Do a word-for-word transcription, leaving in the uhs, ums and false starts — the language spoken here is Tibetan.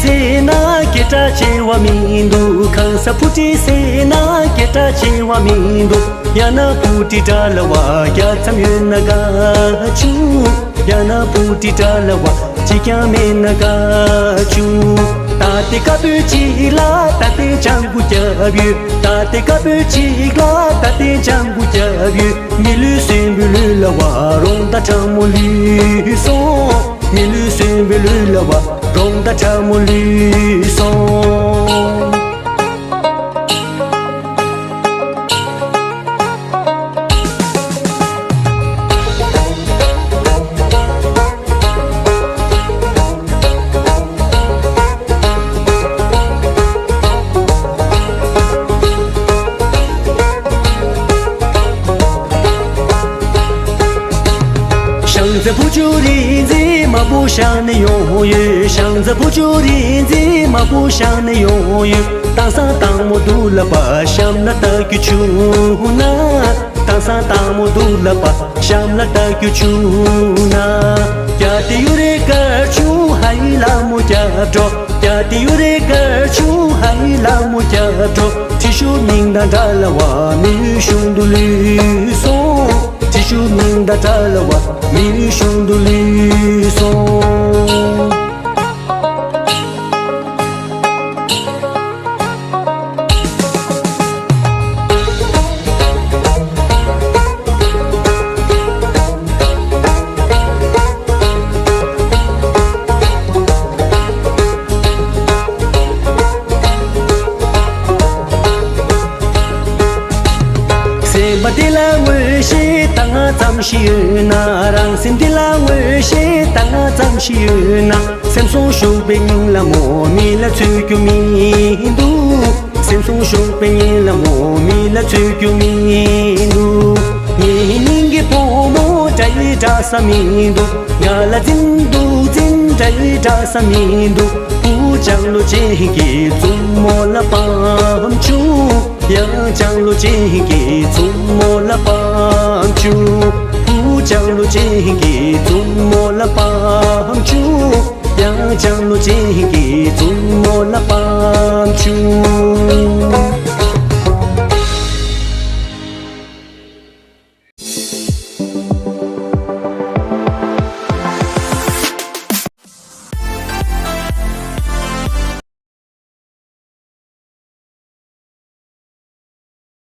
ཟེར་ན་སྐད་གྲགས་ཆེ་བ་མི་འདུག་ཁང་གསར་སྤུ་གྲི་ཟེར་ན་སྐད་གྲགས་ཆེ་བ་མི་འདུག་ཡང་ན་སྤུ་གྲི་འདྲ་ལ་བ་རྒྱ་མཚམས་ཡོད་ན་དགའ་བྱུང་། ཡང་ན་སྤུ་གྲི་འདྲ་ལ་བ་གཅིག་ཀྱང་མེད་ན་དགའ་བྱུང་། ད་ལྟའི་དཀར་པོའི་གཅིག་ལ་ད་ལྟའི་ལྗང་གུ་རྒྱབ་ཡོད། ད་ལྟའི་དཀར་པོའི་གཅིག་ལ་ད་ལྟའི་ལྗང་གུ་རྒྱབ་ཡོད། མི་ལུས་གསོན་པོའི་ལུས་ལ་བ་རོང་ད་ཁྲ་མོ་ལུས་སོང་། མི་ལུས་གསོན་པོའི་ལུས་ལ་བ་རོང་ད་ཁྲ་མོ་ལུས་སོང་། ཤང་རྩེ་བུ་ཆུ་རིག་འཛིན་མ་བུ་ཤང་ནས་ཡོང་ཡོད། ཤང་རྩེ་བུ་ཆུ་རིག་འཛིན་མ་བུ་ཤང་ནས་ཡོང་ཡོད། དེང་སང་དང་མོ་དུ་ལ་པ་ཤམ་ལ་ལྟ་རྒྱུ་བྱུང་ན། དེང་སང་དང་མོ་དུ་ལ་པ་ཤམ་ལ་ལྟ་རྒྱུ་བྱུང་ན། རྒྱ་དེ་ཡུ་རེ་དཀར་ཆུང་ཧའི་ལ་མོ་རྒྱབ་འགྲོ། རྒྱ་དེ་ཡུ་རེ་དཀར་ཆུང་ཧའི་ལ་མོ་རྒྱབ་འགྲོ། ཁྲི་ཤུ་སྙིང་དང་འདྲ་ལ་བ་མི་གཞུང་དུ་ལུས་སོང་། ཁྲི་ཤུ་སྙིང་དང་འདྲ་ལ་བ་མི་གཞུང་དུ་ལུས་སོང་། སེམས་པ་འདི་ལ་ངོ་ཤེས་ད་ང་ཙམ་ཞིག་ཡོད་ན། རང་སེམས་འདི་ལ་ངོ་ཤེས་ད་ང་ཙམ་ཞིག་ཡོད་ན། སེམས་སོང་ཞུགས་པའི་སྙིང་ལ་མོ་མི་ལ་འཚོལ་རྒྱུ་མི་འདུག་སེམས་སོང་ཞུགས་པའི་སྙིང་ལ་མོ་མི་ལ་འཚོལ་རྒྱུ་མི་འདུག་ངའི་སྙིང་གི་བུ་མོ་འདྲ་ཡི་འདྲ་ས་མི་འདུག་ང་ལ་འཛིན་འདུག་འཛིན་འདྲ་ཡི་འདྲ་ས་མི་འདུག་བུ་ལྕང་ལོ་ཅན་གྱི་བཙུན་མོ་ལ་བམ་ཆུང་། ཡང་ལྕང་ལོ་ཅན་གྱི་བཙུན་མོ་ལ་བམ་ཆུང་། བུ་ལྕང་ལོ་ཅན་གྱི་བཙུན་མོ་ལ་བམ་ཆུང་། ཡང་ལྕང་ལོ་ཅན་གྱི་བཙུན་མོ་ལ་བམ་ཆུང་།